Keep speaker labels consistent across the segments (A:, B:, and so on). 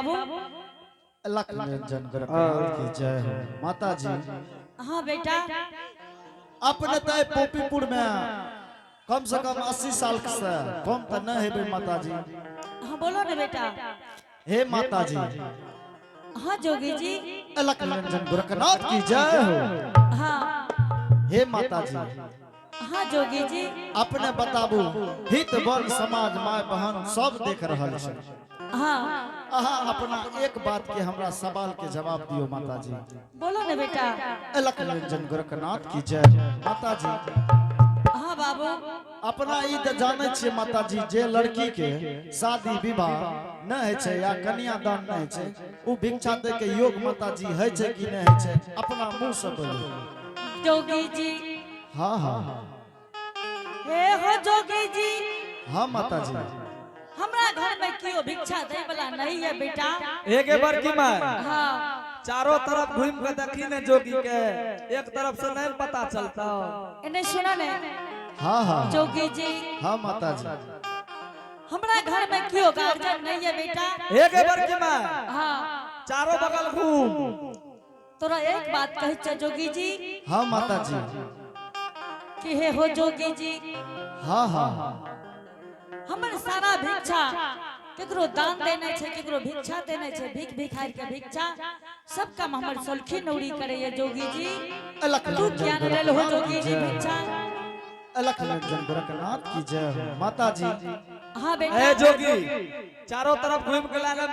A: बाबू।
B: लख निरंजन गोरखनाथ की जय हो। माता जी।
A: हाँ बेटा।
B: अपने तो पोपीपुर में कम से कम 80 साल से कम तो नहीं हेबे माता जी।
A: हाँ, बोलो ना बेटा।
B: हे माता जी।
A: हाँ जोगी जी।
B: अलख निरंजन गोरखनाथ की जय हो।
A: हाँ।
B: हे माता जी।
A: हाँ जोगी जी।
B: अपने बताबू, हित बल समाज माय बहन सब देख रहल छै।
A: हाँ।
B: अहाँ अपना एक बात के हमरा सवाल के जवाब दियो माता जी।
A: बोलो ना बेटा।
B: अलख निरंजन गोरखनाथ की जय माता जी।
A: हाँ बाबू।
B: अपना ई तऽ जानै छियै माता जी, जे लड़की के शादी विवाह नहि होइ छै या कन्यादान नहि होइ छै, ओ भिक्षा दै के योग माता जी होइ छै कि नहि होइ छै? अपना मुंह से बोलू।
A: जोगी जी।
B: हाँ हाँ।
A: हे हो जोगी जी।
B: हाँ माता जी।
A: हमरा घर में क्यों भिक्षा दे वाला नहीं है बेटा।
C: एक बार की माय।
A: हाँ।
C: चारों तरफ घूम के देखी ने जोगी के, एक तरफ से नहीं पता चलता।
A: इन्हें सुना ने।
B: हाँ हाँ।
A: जोगी जी।
B: हाँ माता जी।
A: हमरा घर में क्यों गार्जियन नहीं है बेटा।
C: एक बार की माय।
A: हाँ।
C: चारों बगल घूम।
A: तोरा एक बात कही छो जोगी जी।
B: हाँ माता जी।
A: कि हे हो जोगी जी।
B: हाँ हाँ।
A: हमर सारा भिक्षा केकरो दान देने छे, केकरो भिक्षा देने छे, भीख भिखार के भिक्षा सब काम हमर सोलखी नौरी करे ये जोगी जी।
B: अलख
A: तू
B: निरंजन
A: ज्ञान लेल हो
B: गोरखनाथ
A: जोगी
B: की
A: जी
B: जय।
A: भिक्षा।
B: अलख निरंजन गोरखनाथ की जय हो माता जी।
A: हाँ बेटा।
C: ए जोगी, चारों तरफ घूम के लागल।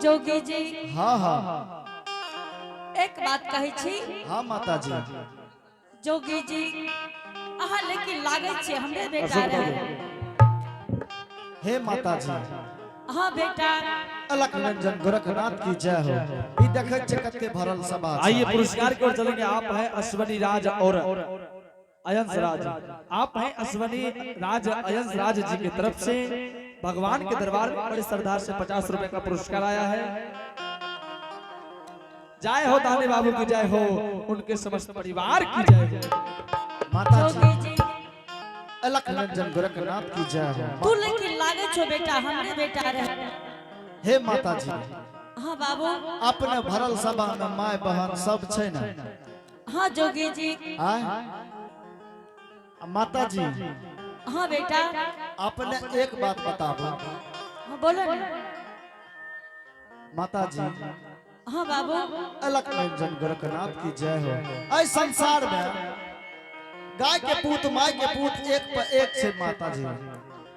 A: जोगी जी।
B: हाँ हाँ।
A: एक बात कही छी।
B: हाँ माता जी।
A: जोगी जी, अहाँ लेकिन लागे छे हमरे बेटा रहे।
B: हे माता जी।
A: हाँ बेटा।
B: अलख निरंजन गोरखनाथ की जय हो। ई देखै छै कते भरल सभा छै।
C: आइए, पुरस्कार की ओर चलेंगे। आप हैं अश्वनी राज और अयंस राज, आप हैं अश्वनी राज अयंस राज जी की तरफ से भगवान के दरबार में बड़े श्रद्धा से 50 रुपए का पुरस्कार आया है। जय हो दानी बाबू की जय हो, उनके समस्त परिवार की जय हो।
B: माता जी।
A: जोगी जी।
B: अलख निरंजन गोरखनाथ की जय हो।
A: तू लेकिन लागे छो बेटा हमरे बेटा रहे।
B: हे माता जी।
A: हाँ बाबू।
B: अपने भरल सभा में माय बहन सब छै ने?
A: हाँ जोगी जी।
B: आय माता जी।
A: हाँ बेटा।
B: अपने एक बात बताबू।
A: हाँ, बोलो ना।
B: माता जी।
A: हाँ बाबू।
B: अलख निरंजन गोरखनाथ की जय हो। ऐ संसार में गाय के पूत माय के पूत एक पर एक छै माता जी।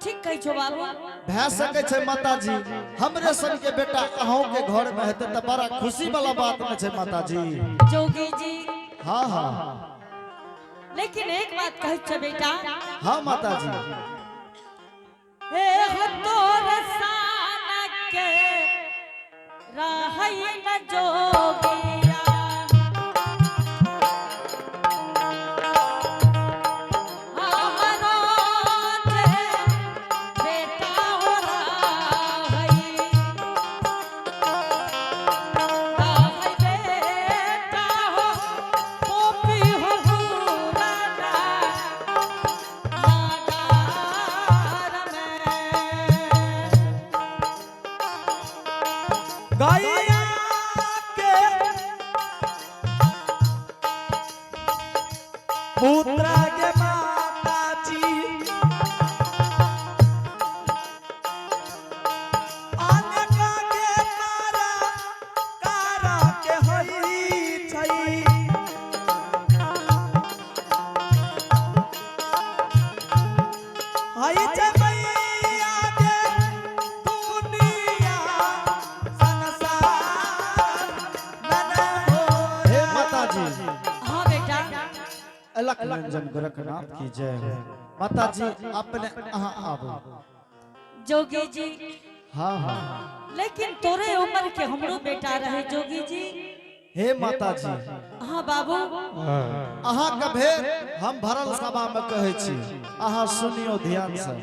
A: ठीक कही छो बाबू।
B: भए सकै छै माता जी, हमरे सन के बेटा अहूँ के घर में हेतै तऽ बड़ा खुशी वाला बात ने छै माता जी।
A: जोगी जी।
B: हाँ हाँ।
A: लेकिन एक बात कही छो बेटा।
B: हाँ माता जी।
A: हे हो तोर सान के रहई न जोगिया, हमरो जे बेटा हो रहई, रहई बेटा हो पोपी हो पुराना नगर में।
C: गैया के पुत्र के माता जी, अनेका के कारा कारा के होई छै। हई छै मैया के दुनिया संसार मन हो।
B: हे माता जी।
A: हाँ बेटा।
B: अलख निरंजन गोरखनाथ की जय हो। माता जी, अपने अहाँ आबू।
A: जोगी जी।
B: हाँ हाँ।
A: लेकिन तोरे उम्र के हमरो बेटा रहे जोगी जी।
B: हे माता जी।
A: हाँ बाबू।
B: अहाँ के भेद हम भरल सभा में कहै छी, अहाँ सुनियो ध्यान से।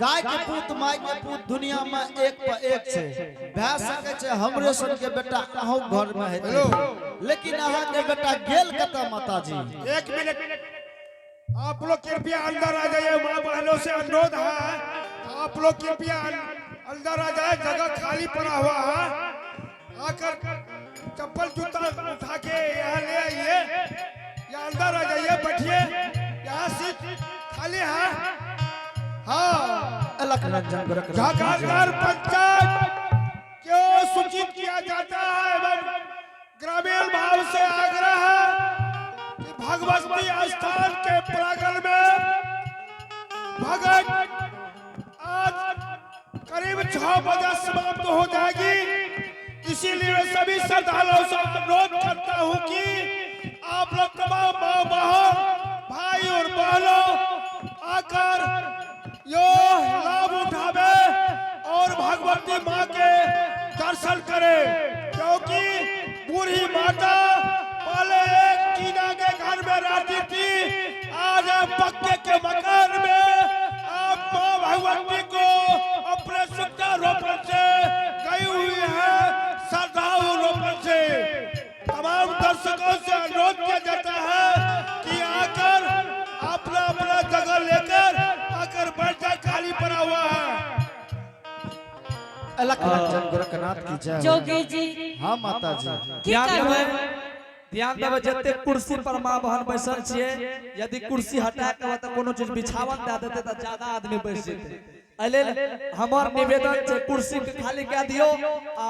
B: गाय के पूत माय के पूत दुनिया में एक पर एक छै। भए सकै छै हमरे सन के बेटा अहूँ घर में हेतै, लेकिन अहाँ के बेटा गेल कतऽ माता जी?
D: एक मिनट, आप लोग कृपया अंदर आ जाइए। माँ बहनों से अनुरोध है, आप लोग कृपया अंदर आ जाए, जगह खाली पड़ा हुआ है। आकर चप्पल जूता उठा के यहाँ ले आइए या अंदर आ जाइए, बैठिए। यहाँ सीट खाली है। हाँ।
B: अलख रंजन गोरखनाथ की जय।
D: झाखारदार पंचायत को सूचित किया जाता है एवं ग्रामीण भाव से आग्रह है कि भगवती स्थान के प्रांगण में भगत आज करीब 6 बजे समाप्त हो जाएगी। इसीलिए मैं सभी श्रद्धालुओं से अनुरोध करता हूं कि आप लोग तमाम माँ बहन, भाई और बहनों आकर यो लाभ उठावे और भगवती माँ के दर्शन करें, क्योंकि बूढ़ी माता पहले एक टीना के घर में रहती थी, आज आप पक्के के मकान में आप माँ भगवती को अपने सुखदा रोपण से गई हुई है। श्रद्धालु रोपण से तमाम दर्शकों से अनुरोध किया जाता है कि आकर अपना अपना जगह लेकर आकर बैठ जाए, खाली पड़ा हुआ है।
B: अलख रंजन गोरखनाथ की जय हो।
A: जोगी जी।
B: हाँ माता जी।
A: की
C: ध्यान
A: करबै?
C: देबै, ध्यान देबै, जते कुर्सी पर माँ बहन बैसल छियै, यदि कुर्सी हटा के तऽ कोनो चीज बिछावन दए देतै तऽ ज्यादा आदमी बैस जेतै। एहि लेल हमर निवेदन छै, कुर्सी के खाली कए दियौ आ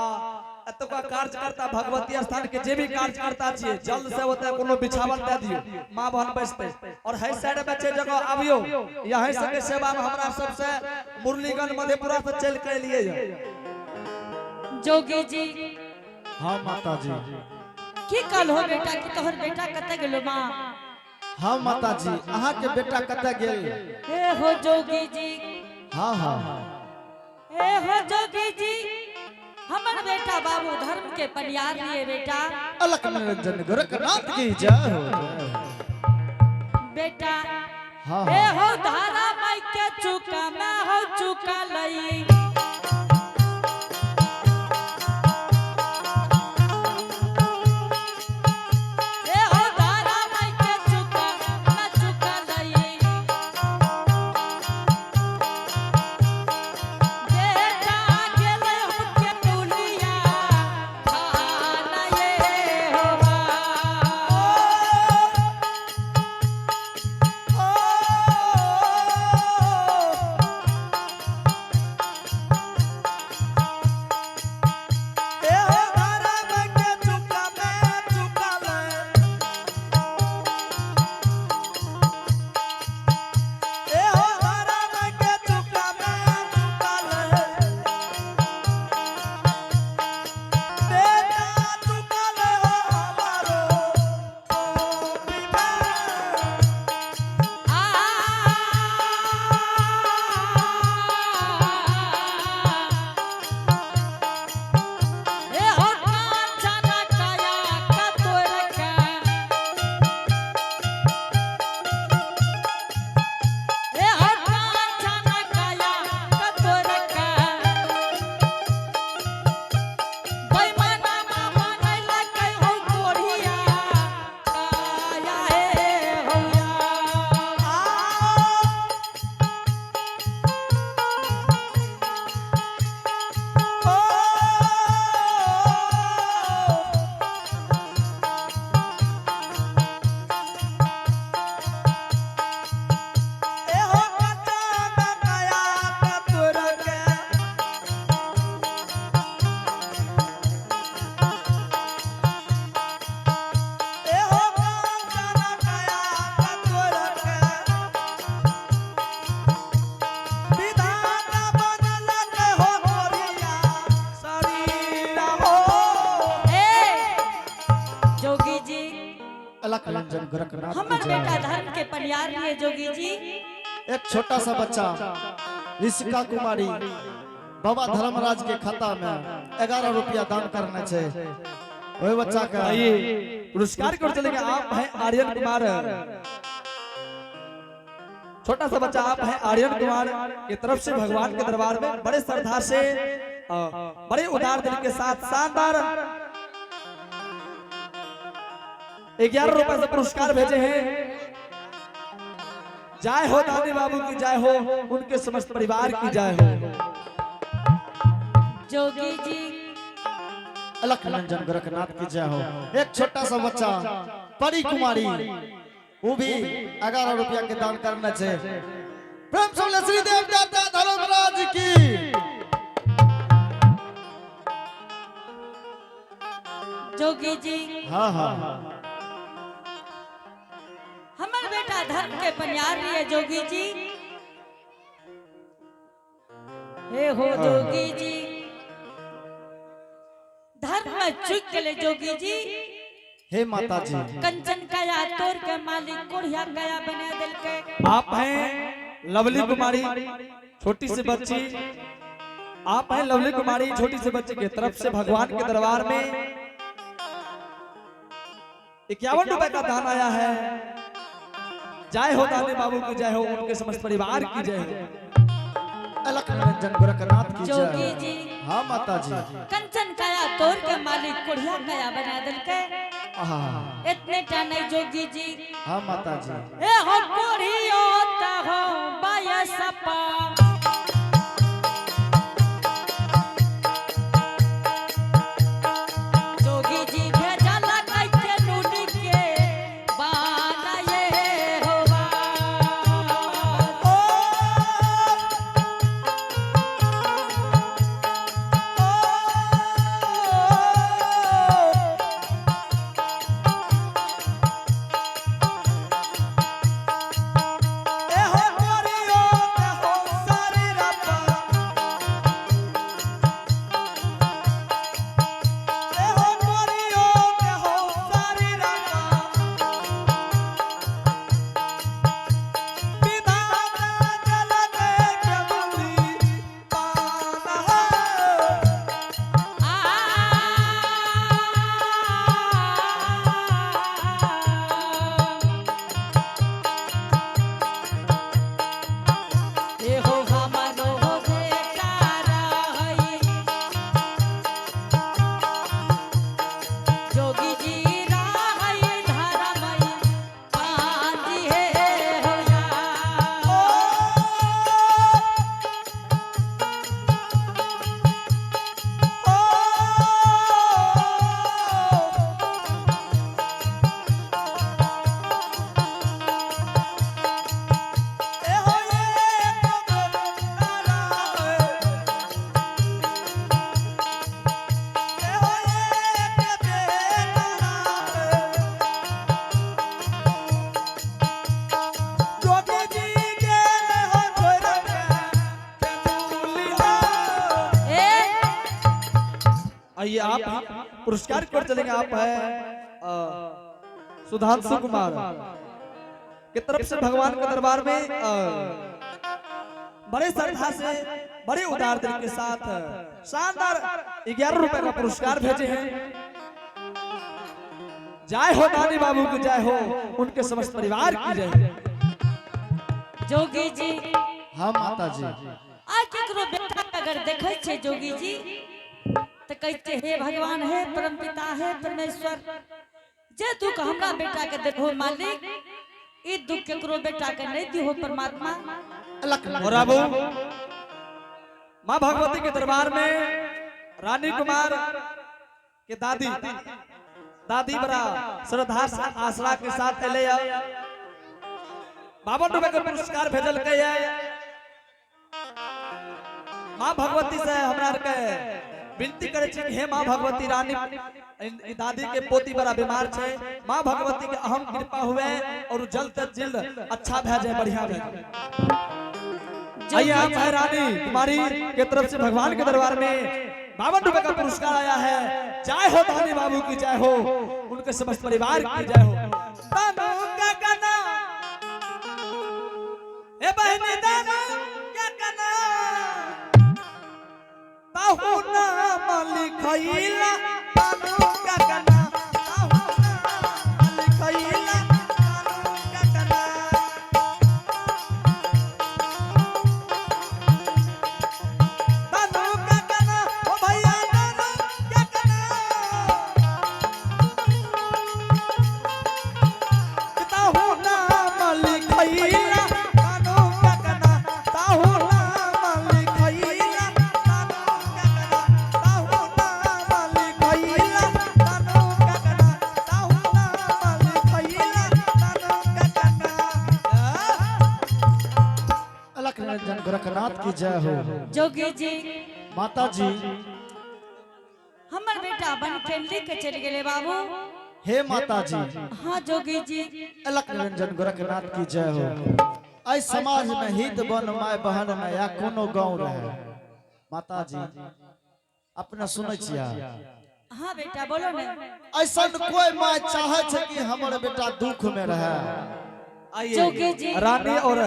C: एतुका कार्यकर्ता, भगवती स्थान के जे भी कार्यकर्ता छियै, जल्द से ओतऽ कोनो बिछावन दए दियौ, माँ बहन बैसतै। और है साइड में छै जगह, आबियौ। यहीं सबके सेवा में हमरा सबसे मुरलीगंज, मधेपुरा से चलि के एलियै यऽ।
A: जोगी जी।
B: हाँ माता जी।
A: की कहलो बेटा, कि तोहर बेटा कतऽ गेलो माँ?
B: हाँ माता जी, अहाँ के बेटा कतऽ गेल?
A: हे हो जोगी जी।
B: हाँ हाँ
A: हे हो जोगी जी, हमर बेटा बाबू धर्म के पनियार लिए बेटा।
B: अलख निरंजन गोरखनाथ की जय हो, जय हो।
A: बेटा।
B: हाँ।
A: हे
B: हाँ।
A: हो धारा माई के चुका मैं हो चुका लई। हे हो धारा माई के चुका मैं चुका लई। बेटा गेलै हमके पुलिया खाना ये हो बा। ए हो कांचना काया का तोर का। ए हो कांचना काया का तोर का। बेईमाना मामा नहीं लगे हो कोढ़िया काया हे होया। ए जोगी जी।
B: अलख निरंजन गोरखनाथ की
A: हमर
B: जय
A: बेटा
B: हो।
A: धर्म के पनियार लिए जोगी जी।
B: एक छोटा सा बच्चा ऋषिका कुमारी बाबा धर्मराज के खाता में 11 रुपया दान करने छे, वही बच्चा का।
C: आइए, पुरस्कार की ओर चलेंगे। आप हैं आर्यन कुमार, छोटा सा बच्चा आप हैं आर्यन कुमार की तरफ से भगवान के दरबार में बड़े श्रद्धा से, बड़े उदार दिल के साथ शानदार 11 रुपए से पुरस्कार भेजे हैं। जय हो दानी बाबू की जय हो, उनके समस्त परिवार की जय हो।
A: जोगी जी।
B: अलख निरंजन गोरखनाथ की जय हो। एक छोटा सा बच्चा परी कुमारी वो भी 11 रुपया के दान करना छे। प्रेम से बोले श्री देव दाता धर्मराज की।
A: जोगी जी।
B: हाँ हाँ।
A: हमर बेटा धर्म के पनियार रही जोगी जी। हे हो जोगी जी, धर्म में चुक गए जोगी जी।
B: हे माता जी।
A: कंचन काया तोड़ के मालिक कोढ़िया काया बना दिल के।
C: आप हैं लवली कुमारी छोटी सी बच्ची, आप हैं लवली कुमारी छोटी सी बच्ची की तरफ से भगवान के दरबार में 51 रुपए का दान आया है। जय हो दानी बाबू की जय हो, उनके समस्त परिवार की जय हो।
B: अलख निरंजन गोरखनाथ की जय
A: जोगी
B: हो।
A: जी।
B: हाँ माता जी।
A: कंचन काया तोड़ के मालिक कोढ़िया काया बना दिल के।
B: आहा।
A: इतने टा नहीं जोगी जी।
B: हाँ माता जी।
A: ए हो कोढ़ियो त हो बायसपा। जोगी जी भेजला कैके नून के बाना ये होवा। ए हो हमरो बेटा रहई जोगी जी रहई धर्मई पांजी हे होया। ए
C: आइए आप पुरस्कार की ओर चलेंगे। आप है सुधांशु कुमार की तरफ से भगवान के दरबार में बड़े श्रद्धा से बड़े उदार दिल के साथ शानदार 11 रुपए का पुरस्कार भेजे हैं। जय हो दानी बाबू की जय हो, उनके समस्त परिवार की जय हो।
A: जोगी जी।
B: हाँ माता जी।
A: आ केकरो बेटा अगर देखै छै जोगी जी त कहै छै हे भगवान, हे परम पिता, हे परमेश्वर, जे दुख हमरा बेटा के देलहो मालिक, ई दुख केकरो बेटा के नहीं दिहो परमात्मा।
C: और अब माँ भगवती के दरबार में रानी कुमार के दादी दादी बड़ा श्रद्धा से आसरा के साथ एले 52 रुपए के पुरस्कार भेजल के माँ भगवती से हमरा के विनती करे छी कि हे माँ भगवती रानी ई दादी के पोती बड़ा बीमार छे, माँ भगवती के अहम कृपा हुए और जल्द से जल्द अच्छा भए जाए, बढ़िया भए जाए। आइए आप है रानी कुमारी के तरफ से भगवान के दरबार में 52 रुपए का पुरस्कार आया है। जय हो दानी बाबू की जय हो, उनके समस्त परिवार की जय हो। दानू गगना, ए बहनी दानू गगना, ताहू नाम लिखैला, दानू गगना, ताहू नाम लिखैला, दानू गगना। दानू गगना, ओ भैया दानू गगना। ताहू नाम लिखैला, दानू गगना, ताहू नाम लिखैला, दानू गगना।
B: जय हो।
A: जोगी जी,
B: माता जी,
A: हमर बेटा बन के के चल गेले बाबू।
B: हे माता जी।
A: हाँ जोगी जी।
B: अलख निरंजन गोरखनाथ की जय हो। एहि समाज में हित बन my बहन में या कोनो गांव रहे। माता जी, अपने सुनै छियै?
A: हाँ बेटा, बोलो ने।
B: ऐसन कोई माय चाहे छै कि हमर बेटा दुख में रहे?
A: जोगी जी।
C: रानी और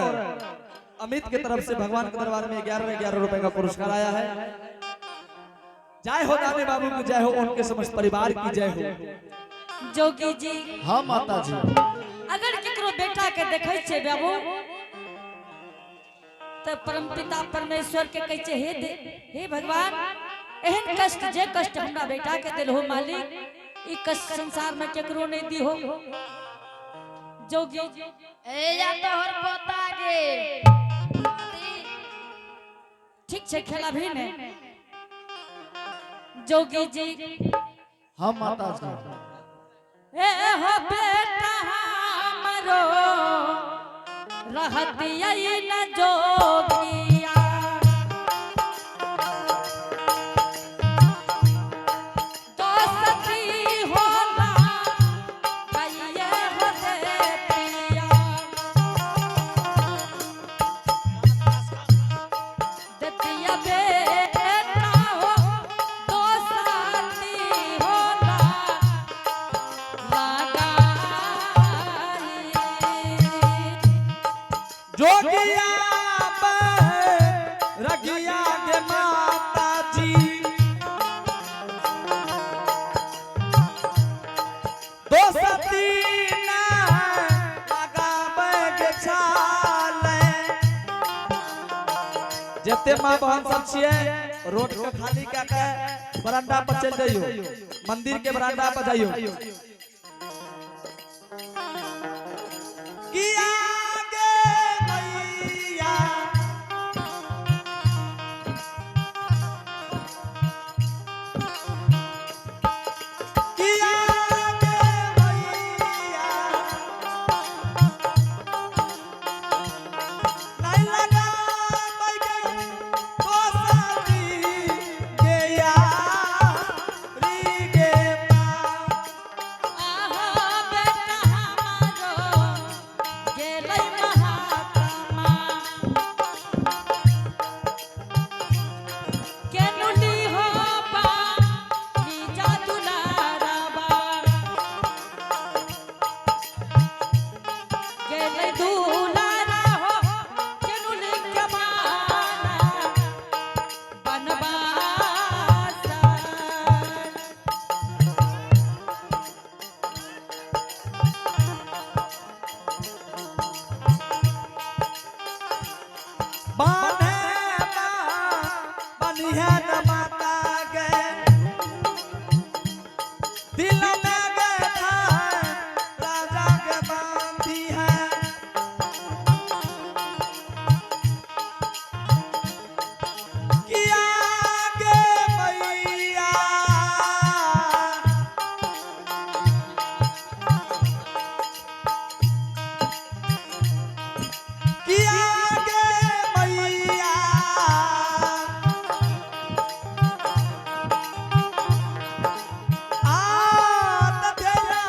C: अमित की तरफ से भगवान के दरबार में 11 11 रुपए का पुरस्कार आया है। जय हो दानी बाबू की जय हो, उनके समस्त परिवार की जय हो।
A: जोगी जी।
B: हाँ माता जी।
A: अगर केकरो बेटा के देखै छै बाबू, तऽ परमपिता परमेश्वर के कहै छै, हे भगवान, एहन कष्ट, जे कष्ट हमरा बेटा के दिल हो मालिक, ई कष्ट संसार में केकरो नहीं दी हो। जोगी जी।
E: ए या तोहर पोता गे।
A: ठीक छै, खेला भी ने। जोगी जी।
B: हाँ माता जी।
A: ए हो बेटा हमरो रहतियै न जोगिया, दोस्ती होला कइये हो देतिया, देतिया बेटा हो, दोस्ती होला लगाई।
C: जोगिया रखिया के माता जी, दो सती ना लगाबै के छाले। जते माँ बहन सब छियै, रोड के खाली कए के बरामदा पर चलि जइयो, मंदिर के बरामदा पर जइयो। किया गे मैया, किया गे मैया, नहीं लगाबै के दोसरी गे यारी गे माँ।
A: आहो बेटा हमारो गेलै महात्मा, केनुली हो बा नीचा दुलाराबा, गेलै दुलारा हो, केनुली के माना बनवासा।
C: बान्हे बनिहे न माता गे, दिल में गे था राजा के बांधी है। किया गे मैया, किया गे मैया, आ ततेरा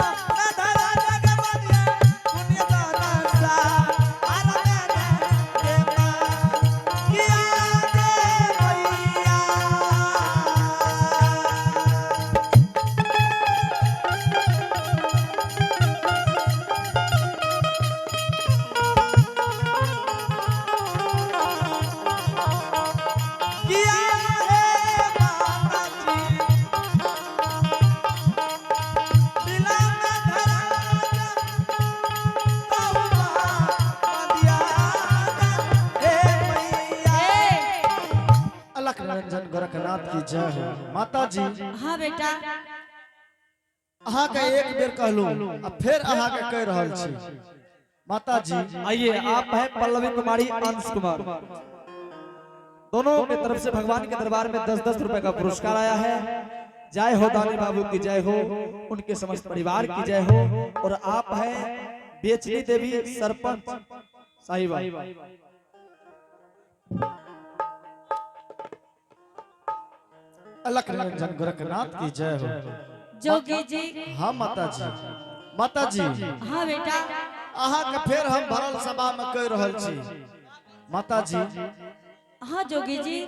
C: धरा जग बनिया पुण्य दाना सा आरा मैंने के मां। किया गे मैया। किया है माता जी, दिला में धरा तहुमा मदिया हे मैया।
B: अलख निरंजन गोरखनाथ की जय हो। माता जी।
A: हाँ बेटा।
B: अहाँ के एक बेर कहलू आ फेर अहाँ के कहि रहल छी माता जी।
C: आइए, आप है पल्लवी कुमारी, अंश कुमार, दोनों के तरफ से भगवान के दरबार में 10-10 रुपए का पुरस्कार आया है। जय हो दानी बाबू की जय हो, उनके समस्त परिवार की जय हो। और आप है बेचनी देवी, सरपंच साहिबा।
B: अलख निरंजन गोरखनाथ की जय हो।
A: जोगी जी।
B: हाँ माता जी, माता जी।
A: हाँ बेटा।
B: अहाँ के फेर हम भरल सभा में कह रहल छी माता जी।
A: हाँ जोगी जी।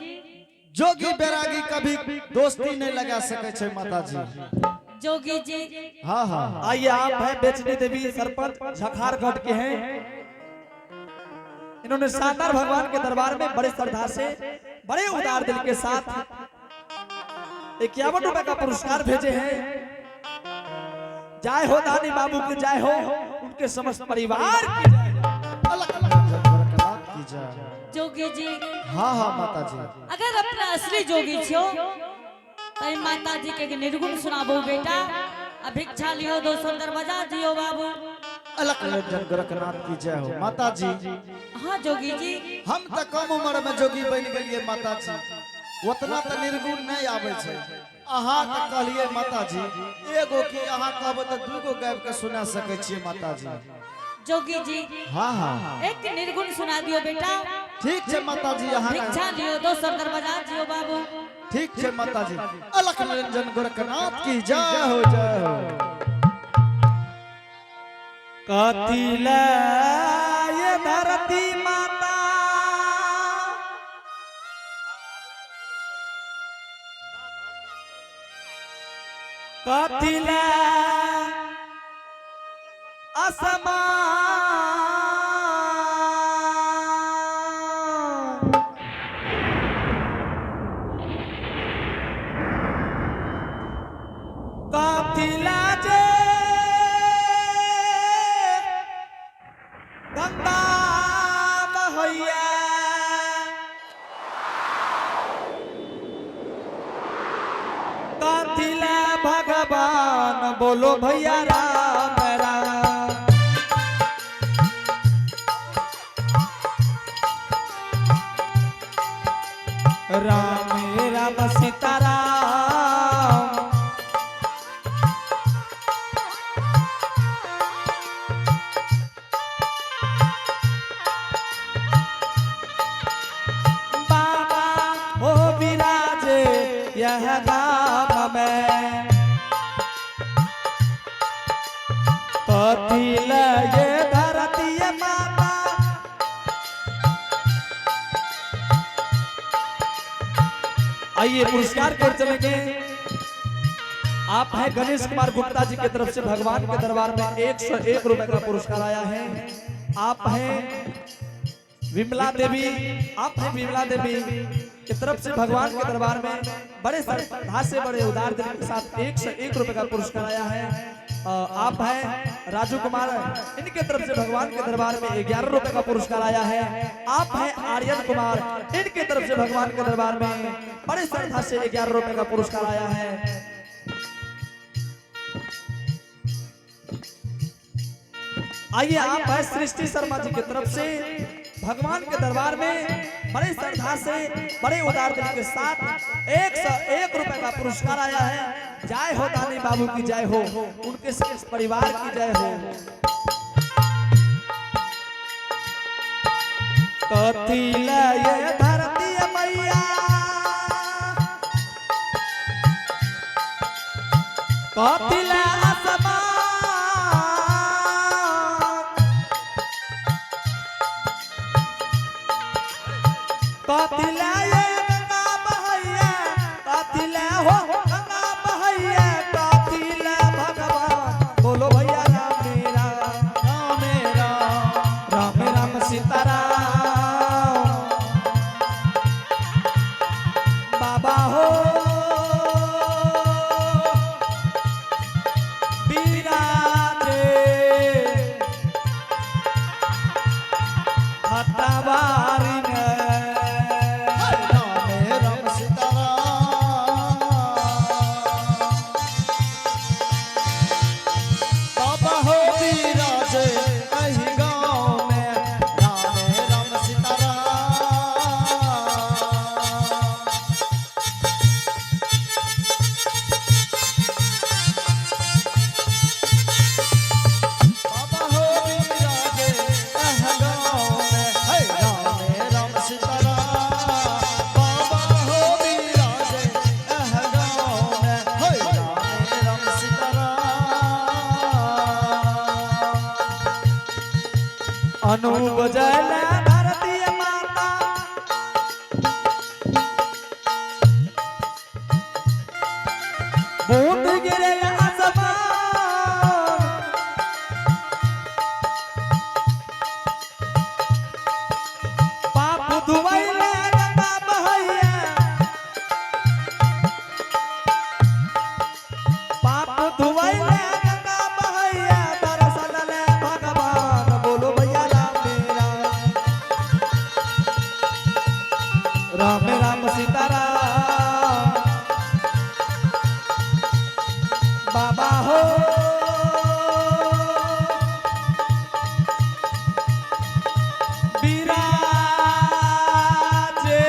B: जोगी बैरागी कभी दोस्ती नहीं लगा सके छे माता जी।
A: जोगी जी।
B: हाँ हाँ।
C: आइए आप हैं बेचनी देवी सरपंच झखारगढ़ के हैं। इन्होंने शानदार भगवान के दरबार में बड़े श्रद्धा से बड़े उदार दिल के साथ 51 रुपए का पुरस्कार भेजे हैं। जय हो दानी बाबू की जय हो, उनके समस्त परिवार की जय हो।
B: अलख निरंजन गोरखनाथ की जय।
A: जोगी जी।
B: हाँ हाँ माता जी।
A: अगर अपना असली जोगी छो तो माता जी के निर्गुण सुनाबो बेटा। अभिक्षा लियो दोसर दरवाजा जियो बाबू।
B: अलख निरंजन गोरखनाथ की जय हो माता जी।
A: हाँ जोगी जी।
B: हम तो कम उम्र में जोगी बन गेलिए माता जी, उतना तो निर्गुण नहीं आवे छे। अहाँ तो कहलिए माता जी एगो की अहाँ कहबे तो दूगो गाबि के सुना सके छिए माता जी।
A: जोगी जी।
B: हाँ हाँ।
A: एक निर्गुण सुना दियो बेटा।
B: ठीक छे माता जी। अहाँ
A: भिक्षा लियो दोसर दरवाजा जियो बाबू।
B: ठीक छे माता जी। अलख निरंजन गोरखनाथ की जय हो जय हो।
C: कथिला ये धरती माता कथिला असमान कथिला जे गंगा बहैया कथिला भगवान बोलो भैया राम राम। राम राम सीता राम बाबा हो विराजे यह गाम में कथिल ये धरती माता आइए पुरस्कार कर चलेंगे। आप हैं गणेश कुमार गुप्ता जी की तरफ से भगवान के दरबार में 101 रुपए का पुरस्कार आया है। आप हैं विमला देवी, आप हैं विमला देवी की तरफ से भगवान के दरबार में बड़े श्रद्धा से बड़े उदार दिल के साथ 101 रुपए का पुरस्कार आया है। आप हैं राजू कुमार, इनके तरफ से भगवान के दरबार में 11 रुपए का पुरस्कार आया है। आप हैं आर्यन कुमार, इनके तरफ से भगवान के दरबार में बड़े श्रद्धा से 11 रुपए का पुरस्कार आया है। आइए आप है सृष्टि शर्मा जी की तरफ से भगवान के दरबार में बड़े श्रद्धा से बड़े उदार दिल के साथ 101 रुपए का पुरस्कार आया है। जय हो दानी बाबू की जय हो, उनके समस्त परिवार की जय हो। कथिल ये धरती मैया कथिल आसमान कथिल ये गंगा बहैया कथिल हो गंगा बहैया कथिल भगवान बोलो भैया राम राम
B: राम राम
C: राम राम सीताराम बाबा हो। अनूप जल धरती माता बूंद गिरे आसमान पाप धुवैले गंगा बहैया पाप धुवैले गंगा बहैया दरसन ले भगवान बोलो भैया राम राम राम राम सीता राम बाबा हो विराजे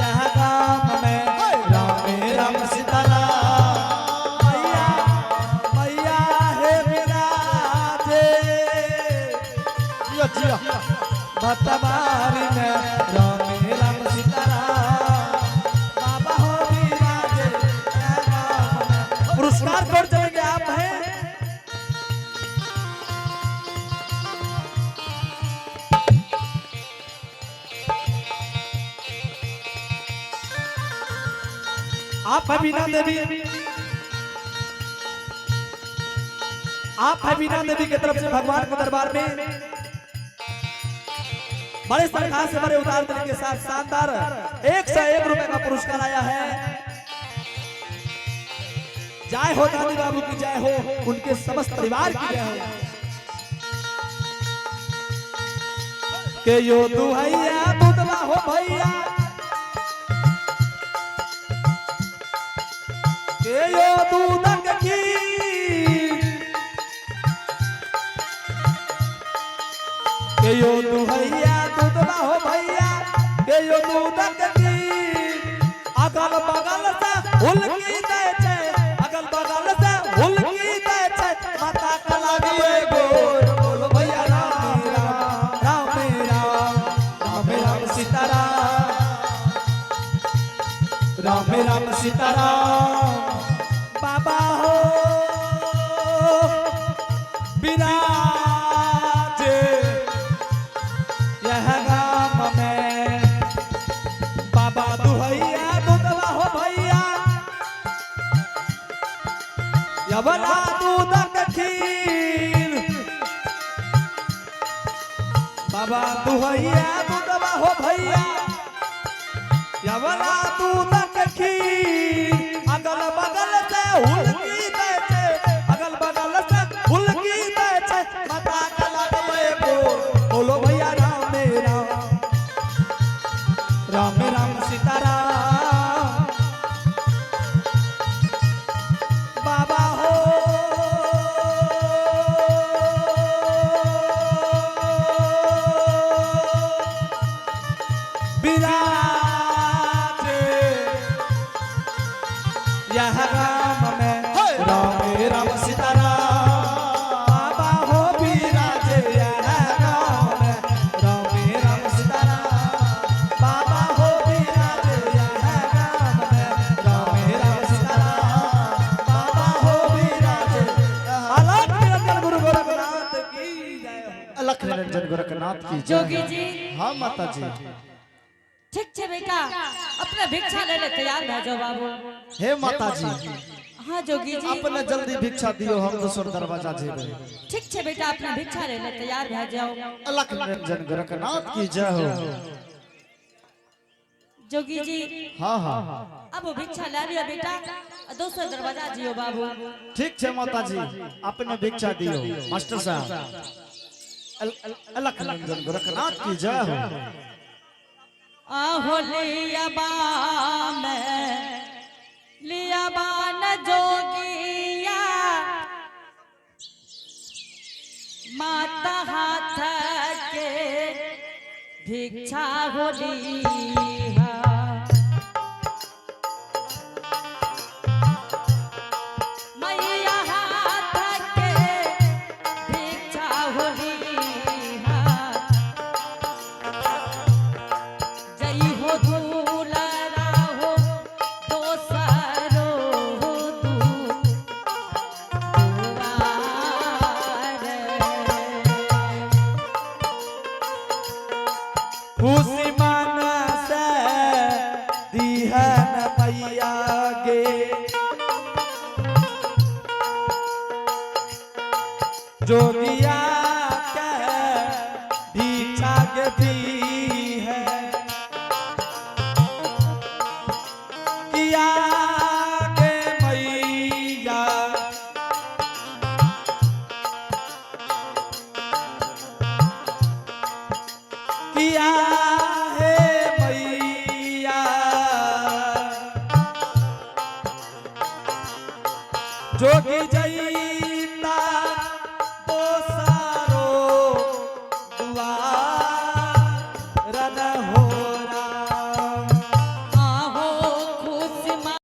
C: यह गाम में राम राम सीता राम मैया मैया हे विराजे
B: जिया जिया
C: भतबारी में राम राम सीता राम बाबा हो विराजे यह गाम में। पुरस्कार कौन चलेंगे आप हैं आप है बीना देवी आप है बीना देवी की तरफ से भगवान के दरबार में बड़े सरकार से बड़े उदार दिल के साथ शानदार 101 रुपए का पुरस्कार आया है। जय हो दादी बाबू की जय हो, उनके समस्त परिवार की जय हो। के यो दुहैया दूधवा हो भैया के यो दूधक खीर के यो दुहैया दूधवा हो भैया के यो दूधक खीर अगल बगल से हुलकी दे छै अगल बगल से हुलकी दे छै माता के लागे गोर बोलो भैया राम राम राम राम राम राम सीता राम राम राम सीता राम बाबा हो विराजे यह गाम में बाबा दुहैया दूधवा हो भैया यवला दूधक खीर बाबा दुहैया दूधवा हो भैया यवला दूधक खीर अगल बगल से हुलकी दै छै अगल बगल से हुलकी दै छै माता के लगबै बोल बोलो भैया राम राम राम राम सीता राम बाबा हो विराजे यह राम में राम राम सीता राम बाबा हो विराजे यह राम में राम राम सीता राम बाबा हो विराजे यह राम में राम राम सीता राम बाबा हो विराजे। अलख निरंजन गुरु गोरखनाथ की जय हो।
B: अलख निरंजन गोरखनाथ की जय
A: जोगी जी
B: हाँ माता जी
A: ठीक छे बेटा अपना भिक्षा ले ले तैयार भए जाओ बाबू।
B: हे माता जी
A: हाँ जोगी जी
B: अपने जल्दी भिक्षा दियो हम दोसर दरवाजा जेबै।
A: ठीक छे बेटा अपना भिक्षा ले ले तैयार भए जाओ।
B: अलख निरंजन गोरखनाथ की जय हो।
A: जोगी जी
B: हाँ हाँ
A: अब वो भिक्षा ले लियो बेटा आ दोसर दरवाजा जियो बाबू।
B: ठीक छे माता जी अपने भिक्षा दियो मास्टर साहब। अलख निरंजन गोरखनाथ की जय हो।
A: आहो लिया बा में लिया बान जोगिया माता हाथ के भिक्षा हो लिहा। मैया हाथ के भिक्षा हो लिहा। जई हो दुलारा हो दोसरो हो दुआर।
C: जोगिया के भिक्षा के दी है किया के मैया किया है मैया जोगी।